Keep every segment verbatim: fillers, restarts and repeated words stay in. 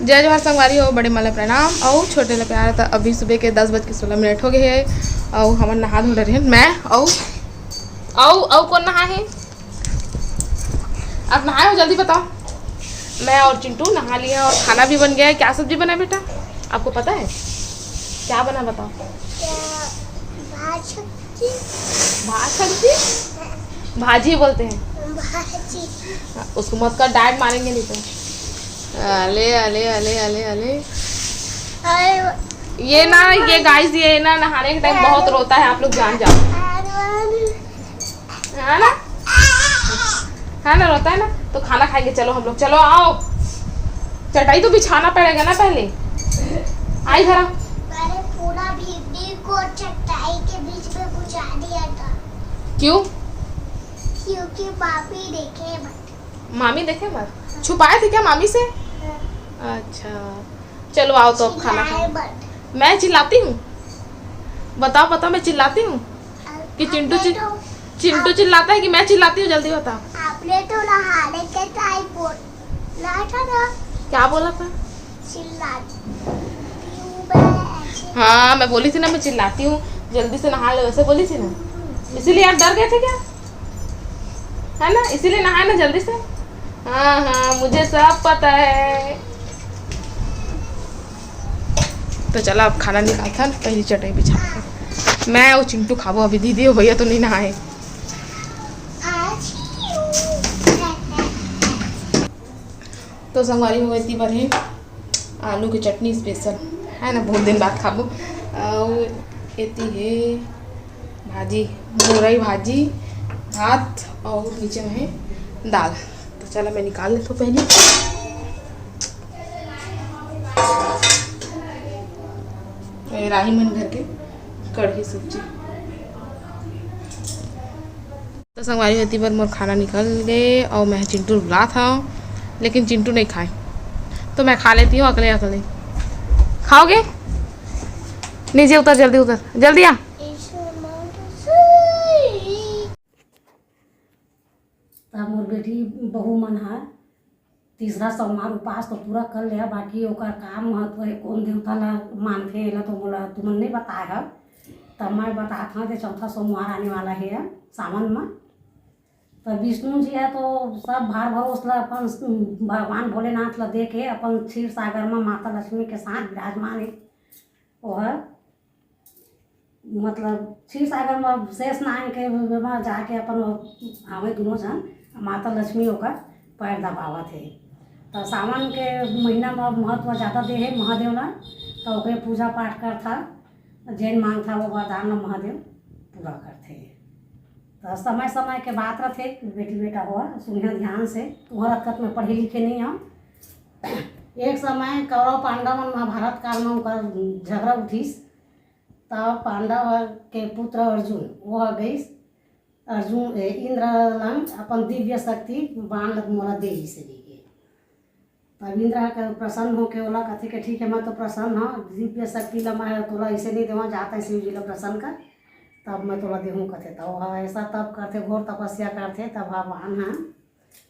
जय जोहार संगवारी हो, बड़े मन ला प्रणाम अउ छोटे ला प्यार। त अभी सुबह के दस बज के सोलह मिनट हो गए हे अउ हमन नहा धो डरे हन। मैं अउ, अउ, अउ कोन नहा हे? आप नहाए हो, जल्दी बताओ। मैं और चिंटू नहा लिया और खाना भी बन गया है। क्या सब्जी बना है बेटा, आपको पता है? क्या बना, बताओ। क्या? भात सब्जी। भात सब्जी? भाजी बोलते हैं। भाजी। उसको मत कर, डांट मारेंगे नहीं तो। अले, अले, अले, अले, अले। अरे। ये ना, ये गाइस, ये ना नहाने के टाइम बहुत रोता है, आप लोग जान जाओ। अरे। है ना? है ना, रोता है ना? तो खाना खाएंगे, चलो हम लोग, चलो आओ। चटाई तो बिछाना पड़ेगा ना पहले। आई धरा। मैंने पूरा भिंडी को चटाई के बीच में घुसा दिया था। क्यों? क्योंकि मामी देखे मत। मामी देखे मत? छुपाए थे क्या मामी से? हाँ। अच्छा, चलो आओ तो अब खाना चिल्लाए खाओ। मत। मैं चिल्लाती हूँ? बताओ, बताओ, मैं चिल्लाती हूँ कि चिंटू आपने चिल-, तो चिंटू आप चिल्लाता है कि मैं चिल्लाती हूँ? जल्दी बताओ। आपने तो नहाने के टाइम बोला था ना। क्या बोला था? चिल्लाती हूँ मैं ऐसे। हाँ, मैं बोली थी ना, मैं चिल्लाती हूँ, जल्दी से नहा ले, वैसे बोली थी ना। इसीलिए आप डर गए थे क्या? है ना, इसीलिए नहाए ना जल्दी से। हाँ, हाँ, मुझे सब पता है। तो चला, अब खाना निकालथन, पहली चटाई बिछा। मैं अउ चिंटू खाबो अभी, दीदी अउ भैया तो नहीं नहाए। तो संगवारी हो, एती बर हे आलू के चटनी स्पेशल, है ना, बहुत दिन बाद खाबो। अउ एती हे भाजी, मुरई भाजी, भात अउ नीचे में हे दाल। तो चला, मैं निकाल लेथों पहली। ये राही मन घर के कढ़ी सब्जी। तो संगवारी हो, एती बर मोर खाना निकल गए अउ मैं चिंटू ला बुलात हव, लेकिन चिंटू नहीं खाए, तो मैं खा लेती हूँ अकले अकले। खाओगे? नीचे उतर, जल्दी उतर, जल्दी आ। त मोर बेटी बहू मन ह तीसरा सोमवार उपास तो पूरा कर ले, बाकी ओकर का महत्व हे, कोन देवता ला मानथे, एला तो मोला तुमन नहीं बताए हव। त मैं बतात हव, जे चौथा सोमवार आने वाला हे सावन म, त विष्णु जी ह तो सब भार भरोस ला अपन भगवान भोलेनाथ ला दे के अपन क्षीर सागर म माता लक्ष्मी के साथ विराजमान हे। ओह मतलब क्षीर सागर म शेष नाग के म जाके अपन हावे दुनों झन, माता लक्ष्मी ओकर पैर दबावत हे। त सावन के महीना म महत्व जादा दे हे महादेव ला, त ओकरे पूजा पाठ करथा, जेन मांगथा वो वरदान ल महादेव पूरा करथे। त समय समय के बात रथे, बेटी बेटा हो सुनिहा ध्यान से, तुहर अतकत में पढ़े लिखे नहीं हव। एक समय कौरव पांडव मन महाभारत काल में ओकर झगड़ा उठिस, तब पांडव के पुत्र अर्जुन, वो गइस अर्जुन, ए, इंद्र लंग अपन दिव्य शक्ति बाण ल मोला दे ही से कहिके। तब इंद्र ह प्रसन्न होके ओला कथे के, "ठीक है, मैं तो प्रसन्न हूँ, दिव्य शक्ति ला मैं तोला ऐसे नहीं देवा, जाता है शिव जी ला प्रसन्न कर, तब मैं तोला देहूँ," कथे। तब वह ऐसा तप करथे, घोर तपस्या करथे, तब भगवान ह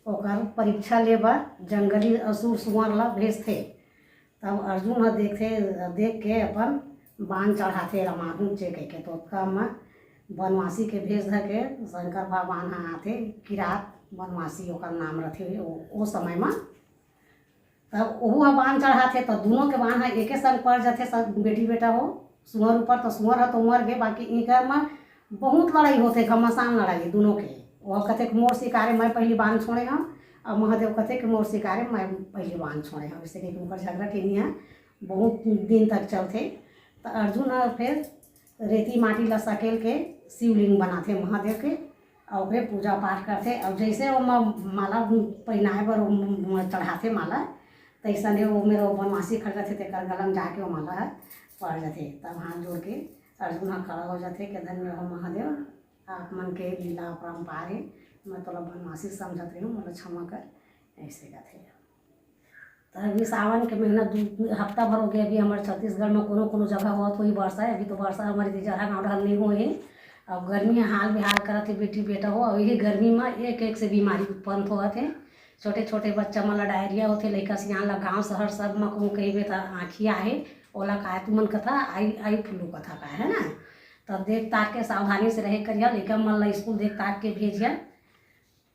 ओकर परीक्षा ले बर जंगली असुर सुअर ला भेजथे। तब अर्जुन ह देखथे, देख के अपन बाण चढ़ाथे, रमाकुंड चे कहिके। तो ओतका म बनवासी के भेष धर के शंकर भगवान ह आथे, किरात बनवासी ओकर नाम रथे ओ, ओ समय म। तब ओहू ह बाण चढ़ाथे, त दुनों के बाण ह एके संग पड़ जथे, सब बेटी बेटा हो, सुअर ऊपर, त सुअर ह तो मर गे, बाकी एकर म बहुत लड़ाई होथे, घमासान लड़ाई दुनों के। ओह कथे कि मोर शिकारे मैं पहली बाण छोड़े हूँ, अउ महादेव कथे कि मोर शिकारे मैं पहली बाण छोड़े हूँ। ऐसे कहिके ओकर झगड़ा टेनी ह बहुत दिन तक चलथे। त अर्जुन ह फेर रेती माटी ला सकेल के शिवलिंग बनाथे महादेव के, अउ ओकरे पूजा पाठ करथे। अउ जैसे ओमा माला पहिनाए बर ओम-, चढ़ाथे माला, तैसने ओ मेर ओ बनवासी खड़े रथे, तेकर गला म जाके ओ माला ह पड़ जथे। तब हाथ जोड़ के अर्जुन ह खड़ा हो जथे कि धन्य हो महादेव, आप मन के लीला अपरंपार हे, मैं तोला बनवासी समझत रही हूँ, मोला क्षमा कर, ऐसे कथे। त अभी सावन के महीना दू हफ्ता भर हो गया, अभी हमारे छत्तीसगढ़ में कोनो कोनो जगह होत होही वर्षा, अभी तो वर्षा हमारे इधर जरहा गाँव डहर नहीं होए हे। अब गर्मी ह हाल बेहाल करत हे बेटी बेटा हो, अउ यही गर्मी में एक एक से बीमारी उत्पन्न होत हे। छोटे छोटे बच्चा मन ला डायरिया होथे, लइका सियान ला, गांव शहर सब म कहूं कहिबे त आँखी आहे, ओला काय तुमन कथा, आई, आई फ्लू कथा काय, है ना? त देख ताक के सावधानी से रहे करिया, लइका मन ला स्कूल देख ताक के भेजिया।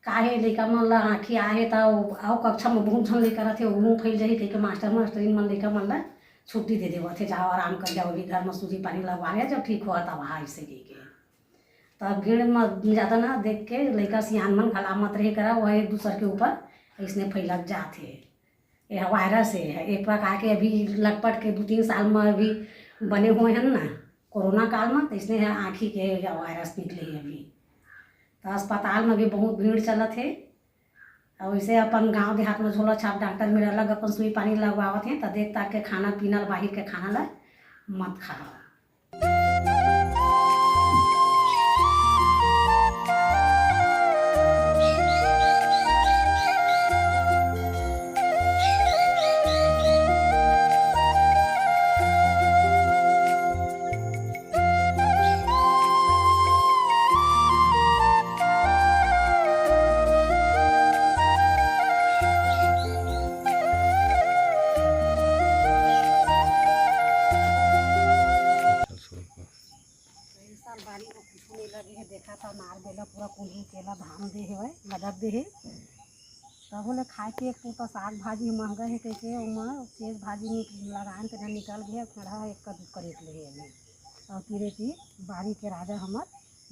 काहे लइका मन ला आँखी आहे त अउ कक्षा म बहुत झन लइका रथे, ओहू फैल जाही कहिके मास्टर मास्टरिन मन लइका मन ला छुट्टी दे देवत हे, जाओ आराम कर जाओ, अभी घर म सूजी पानी लगवा लिया, जब ठीक होगा तब आहा, ऐसे कहिके। त भीड़ म ज्यादा ना देख के लइका सियान मन घला मत रहे करा, वह एक दूसर के ऊपर अइसने फैलत जात हे। यह वायरस हे, एक प्रकार के अभी लटपट के दू तीन साल म अभी बने हुए हन ना कोरोना काल म, त अइसने ह आँखी के वायरस निकले हे अभी। त अस्पताल म भी बहुत भीड़ चलत हे। अउ वइसे अपन गांव देहात म झोला छाप डॉक्टर मेर अलग अपन सुई पानी लगवावत हे, त देख ताक के खाना पीना ल, बाहिर के खाना ल मत खाओ। ए साल बारी म कुछु नइ लगे हे, देखा त नार बेला पूरा कुंदरू केला धान दे हेवय, लगत दे हे। तभो ले खाए के एक पुरता साग भाजी महंगा हे कहिके ओमा चेज भाजी निक-, लगान तेन निकल गे, खड़ा एक कदू करेट ले हे अभी। अउ तीरे ती बारी के राजा हमर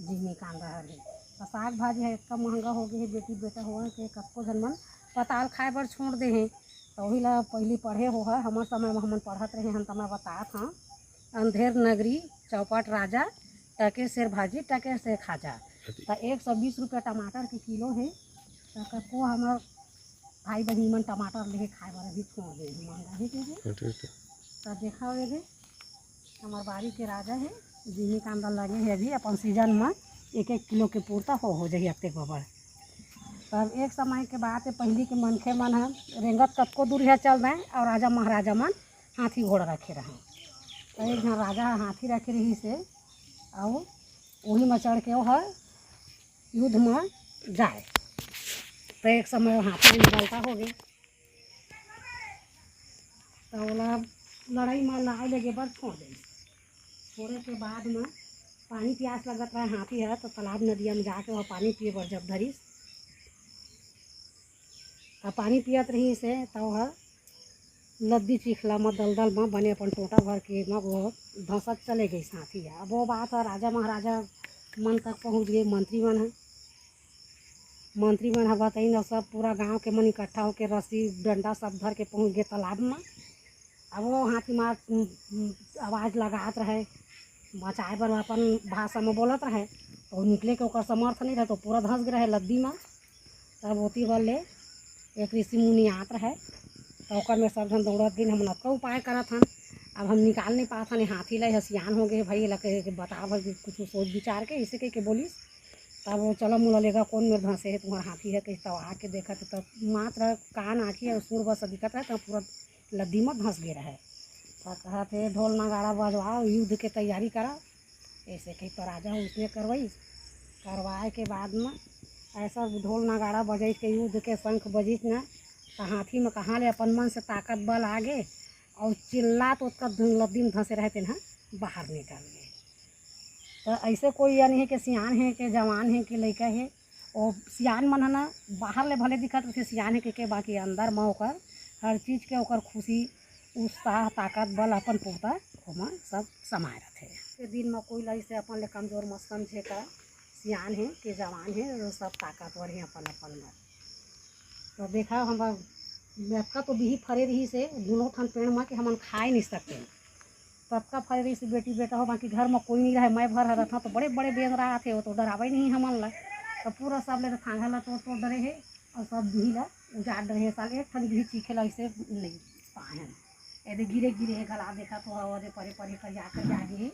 जिमी कांदा हर हे। त साग भाजी ह एतका महंगा हो गे हे, बेटी बेटा होवय के कतको झन मन पताल खाए बर छोड़ दे हे। त ओही ला पहिली पढ़े होहा, हमर समय म हमन पढ़त रहे हन, त मैं बतात हंव, अंधेर नगरी चौपट राजा, टके सेर भाजी, टके सेर खाजा। त एक सौ बीस रुपया टमाटर के किलो हे। त कतको हमर भाई बहिनी मन टमाटर लेहे खाए बर अभी छोड़ दे हे, महंगा हे कहिके। त देखा एदे, हमर बारी के राजा हे, जिमी कांदा लगे हे अभी अपन सीजन म एक एक किलो के पुरता हो, हो जाही अतेक बबड़। तब एक समय के बात हे, पहिली के मनखे मन ह रेंगत कतको दूरिहा चल दें अउ राजा महाराजा मन हाथी घोड़ा रखे रहंय। त एक झन राजा ह हाथी रखे रहिस हे अउ ओही म चढ़ के ओह युद्ध म जाए। त एक समय हाथी में बलता हो गे, त ओला लड़ाई म लड़ाई लगे बर छोड़ दे। छोड़े के बाद म पानी प्यास लगत रहे हाथी ह, त तालाब नदिया म जाके ओह पानी पिए बर जब धरिस, त पानी पियत रहिस हे, त ओह लद्दी चिखला म, दलदल म बने अपन टोंटा भर के म वो धंसत चले गइस हाथी ह। अब वो बात ह राजा महाराजा मन तक पहुँच गे, मंत्री मन ह, मंत्री मन ह बताइन, अउ सब पूरा गांव के मन इकट्ठा होके रस्सी डंडा सब धर के पहुँच गे तालाब म। अब वो हाथी मार, उम, उम, आवाज लगात रहे, बचाए बर अपन भाषा म बोलत रहे, त वो निकले के ओकर समर्थ नइ रहे, त वो पूरा धंस गे रहे लद्दी म। तब ओती बर ले एक ऋषि मुनि आत रहे, त ओकर में सब झन दौड़त गिन, "हमन अतका उपाय करत हन, अब हम निकाल नइ पात हन, ये हाथी ला, ये सियान हो गे हे भाई, एला कहे के बता भर कुछ सोच विचार के," अइसे कहिके बोलिस। तब वो, "चलो मोला लेगा, कोन मेर धंसे हे तुम्हर हाथी ह?" कहिस, तब आके देखत त मात्र कान, आँखी अउ सुर बस दिखत रहे, त पूरा लद्दी म धंस गे रहे। त कहत हे, "ढोल नगाड़ा बजवाओ, युद्ध के तैयारी करा।" अइसे कहि त राजा ह उसने करवाइस। करवाए के बाद म ऐसा ढोल नगाड़ा बजइस के युद्ध के शंख बजिस न, त हाथी म कहाँ ले अपन मन से ताकत बल आ गे, अउ चिल्लात ओतका धुन लद्दी म धंसे रहे तेन ह बाहर निकल गे। त अइसे कोई ये नइ हे कि सियान हे, कि जवान हे, कि लइका हे, ओ सियान मन ह ना बाहर ले भले दिखत रहिथे सियान हे कहिके, बाकी अंदर म ओकर हर चीज के ओकर खुशी, उत्साह, ताकत, बल अपन पूरता ओमा सब समाए रथे। ये दिन म कोई ला अइसे अपन ले कमजोर मत समझे का सियान हे कि जवान हे, वो सब ताकतवर हे अपन अपन म। त देखा, हमर अतका तो बिही फरे रिहिस हे दुनों ठन पेड़ म कि हमन खाए नइ सकेन। ततका फरे रहिस बेटी बेटा हो, बाकी घर म कोई नइ रहे, मैं भर ह रथंव, त बड़े बड़े बेंदरा आथे, वो तो डरावय नइ हमन ला। त पूरा सब ले तो थांगा ला तोड़ तोड़ डरे हे, अउ सब बिही ला उजाड़ डरे हे। साल एक ठन बिही चीखे ला अइसे नइ पाए हन। एदे गिरे गिरे हे, घला देखा तो हवा दे परे परे करिया करिया गे हे।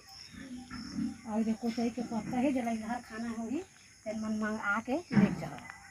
अउ एदे कोचई के पत्ता हे, जेला इधर खाना होही, तेन मन मंगा के ले जाओ।